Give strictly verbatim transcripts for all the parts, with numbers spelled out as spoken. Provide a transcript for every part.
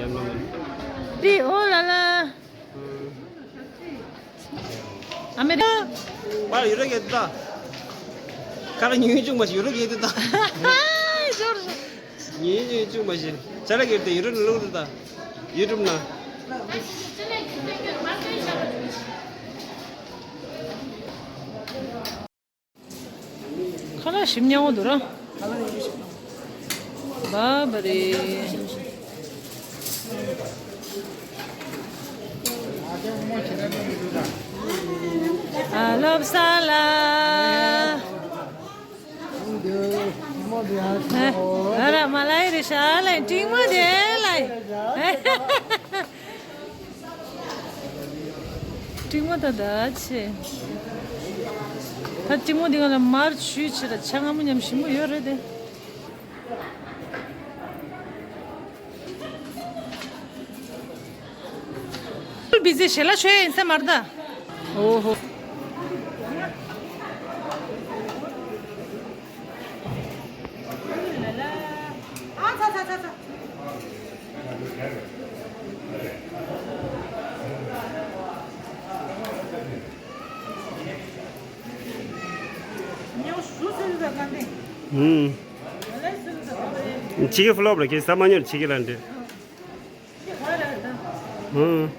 རི་ཨོ་ལ་ལ། ཨ་མེ་རི་པར་ཡུ་རོ་གེ་ཏ། ཁ་ར་ཉུང་ཉུང་ཅུང་མ་ཞིག་ཡུ་རོ་གེ་ཏ། ཧ་ཧ་ཧ། ཉུང་ཉུང་ཅུང་མ་ཞིག་ཆ་ལ་གེ་ཏ་ཡུ་རོ་ལུག་ཏ། ཡུ་ཊུབ་ན། ཁ་ལག་ཞིམ་ཉམས་པོ་འདུག་ར། བ་བ་རེ། ཨ་ལོབ་ས་ལ། ཨ་ར་མ་ལའི་རེ་ཤ་ལའི་ཏིང་མ་དེ་ལའི། ཀྲིང་མ་ད་ད་ཆེ། ད་ཀྲིང་མ་འདི་ང་ལ་མར་ཆུ་ཆེ་ལ་ཆ་ང་མོ་ཉམས་ཞིམ་པོ་ཡོད་རེད་དེ། བི་ཟི་ཞེ་ལ་ཆོས་ཡིན་ས་མར་ད། ཨོ་ཧོ། ཨ་ཚ་ཚ་ཚ་ཚ། ཧུམ། ཕྱི་གི་ཕློབ་རེད་ཁྱེད་ས་མ་ཉོར་ཕྱི་གི་ལ་འདྲེ། ཧུམ།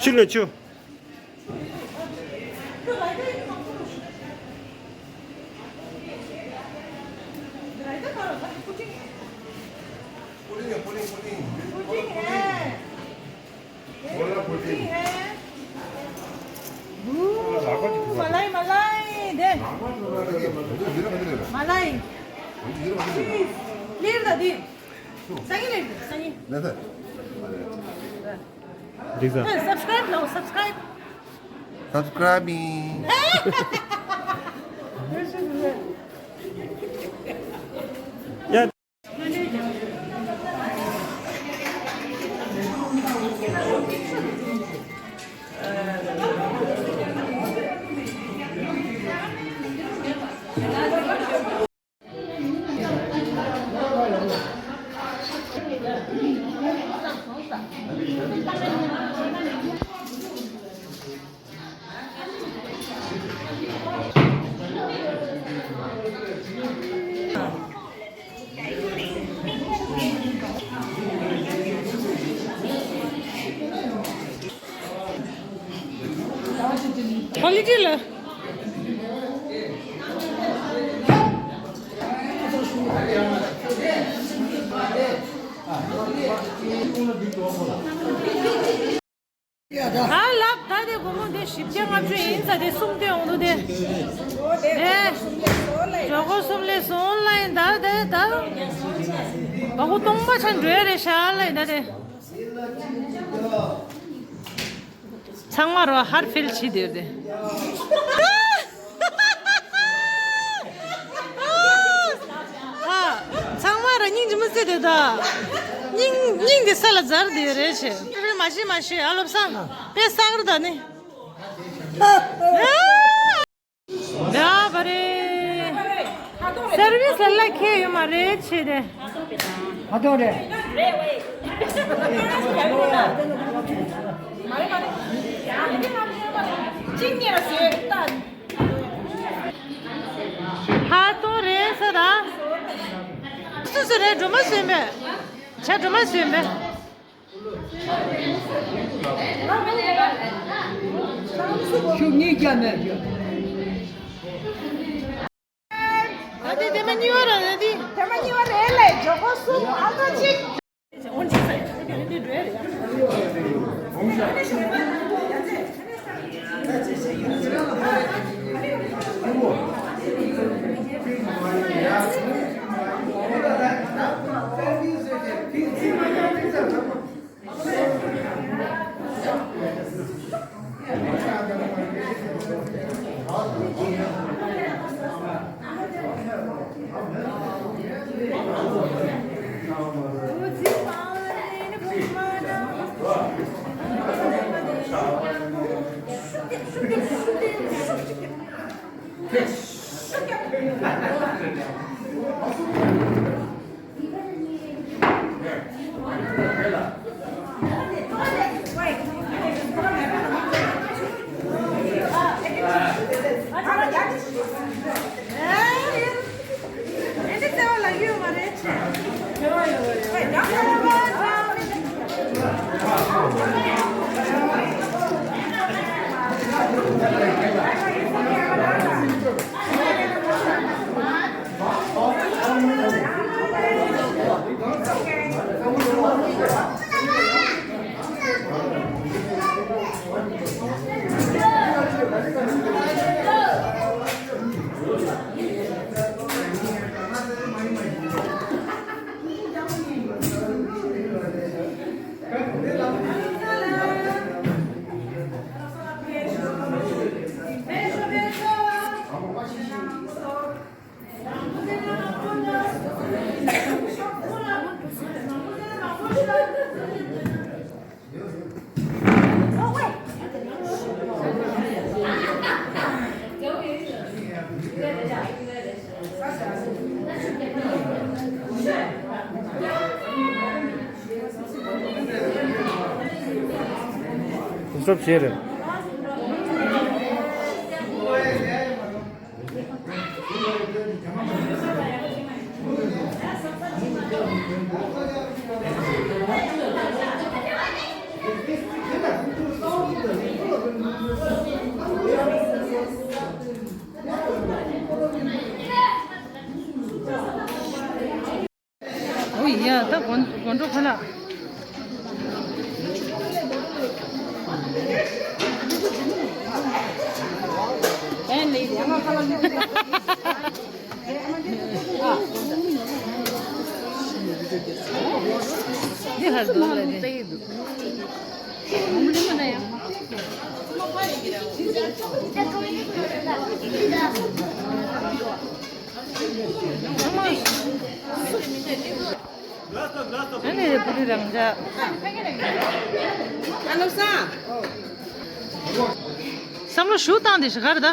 ཆུ་ལ་ཆུ། མ་ལའི་མ་ལའི་དེ། མ་ལའི། ལིར་ད་དེ། སང་ཉིན་ལིར་ད་སང་ཉིན། ལིར་ད། འགྲིག་ས། སབ་སི་ཀ་རའིབ་ལ་སབ་སི་ཀ་རའིབ། སབ་སི་ཀ་རའིབ་མི། ཡ། ཁོ་ལི་ཊི་ལ། ད་ལབ་ད་དེ་སྒོར་མོ་དེ་བཞི་བརྒྱ་ལྔ་བཅུ་ཡིན་ས་དེ་གསུམ་སྟོན་འོང་དུ་དེ། དེ། ཇོ་ཁོ་གསུམ་ལས་སོང་ལ་ཡིན་ད་དེ་ད། བ་ཁོ་སྟོང་པ་ཆ་འགྲོ་ཡ་རེད་ཤ་ལ་ཡིན་ད་དེ། ཚང་མ་རོ་ཧར་ཕིལ་བྱེད་དེ་རེད། ཨ། ཚང་མ་ར་སྙིང་རྗེ་མོ་བརྩེ་དེ་ད། སྙིང་སྙིང་དེ་ས་ལ་འཛར་དེ་རེད་ཆེ། མ་ཤེས་མ་ཤེས་ཨ་ལོབ་སང་། དཔེ་བསགས་རེད་ད་ནི། ཡ་བ་རེད། སར་བིས་ལ་ལ་ཁེ་ཡོད་མ་རེད་ཆེ་དེ། ཧ་ཏོ་རེད། ཧ་ཏོ་རེད་ས་ད། སུ་སུ་རེད་སྒྲོལ་མ་སུ་ཡིན་པས། བྱ་སྒྲོལ་མ་སུ་ཡིན་པས། ཤུགས་གཉིས་ཀྱང་མེད་རྒྱུ། ཨ་དེ་དེ་མ་གཉིས་པ་ར་རེད་དེ། དེ་མ་གཉིས་པ་རེད་ལས་ཇོ་ཁོ་གསུམ་ཨ་ཁ་གཅིག་སུ་ཚབ་བྱས་རེད། ཨོ་ཡ། ད་དགོན་དགོན་གྲོགས་ཁ་ལག་འདི་ཧར་འདུག་ལ་འདི། ཨ་ནི་བུ་རི་རང་འཇགས། བསམ་བློ་ཞུ་བཏང་དེ་ཞིག་ག་རེ་ད།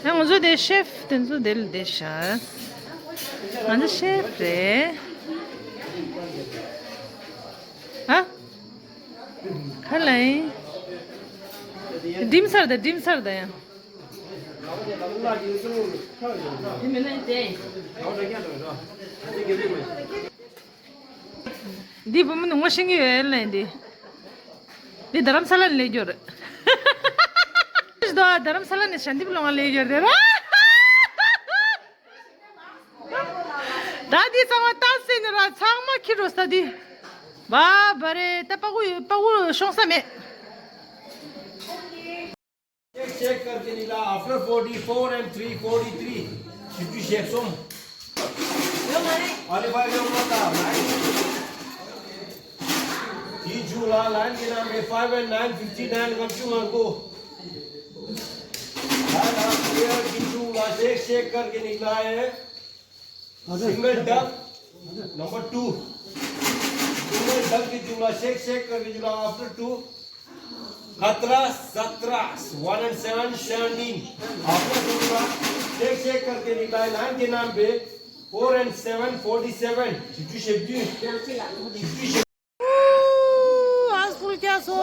ང་ཚོ་དེ་ཤེབ་དེ་ཚོ་དེ་ལ་བསྡད་ཤག་ང་ཚོ་ཤེབ་རེད། ཨ། ག་ལ་ཡིན། ཌིམ་སར་ད་ཌིམ་སར་ད་ཡང་། འདི་བུ་མོ་ནི་ངོ་ཤེས་ཀྱི་ཡོད་ལ་འདི། འདི་རྡ་རམ་ས་ལ་ནས་སླེབས་རྒྱུ་རེད། རྡ་རམ་ས་ལ་ནས་ཞལ་འདེབས་སློང་བ་སླེབས་རྒྱུ་རེད། ད་འདི་ཚང་མ་ལྟ་སྲིད་ནི་ར་ཚང་མ་ཁྱི་འགྲོ་ས་འདི། བ་བ་རེད་ད། པ་གུ་པ་གུ་ཤོང་ས་མེད། Check, check करके निकला after forty four and three forty three. Fifty six. अरे भाई, ये मत आ, भाई। ये झूला लाइन के नाम पे five and nine fifty nine का क्यों आपको? भाई, आप clear की झूला check, check करके निकला है। Single duck number two. Single duck की जुमला shake shake करके जुमला after two. खतरा सत्रह, one and seven seventeen. After जुमला shake shake करके निकला है लाइन के नाम पे four and seven forty seven. Shivji, शिवजी। शिवजी, शिवजी। आज फुल क्या सो।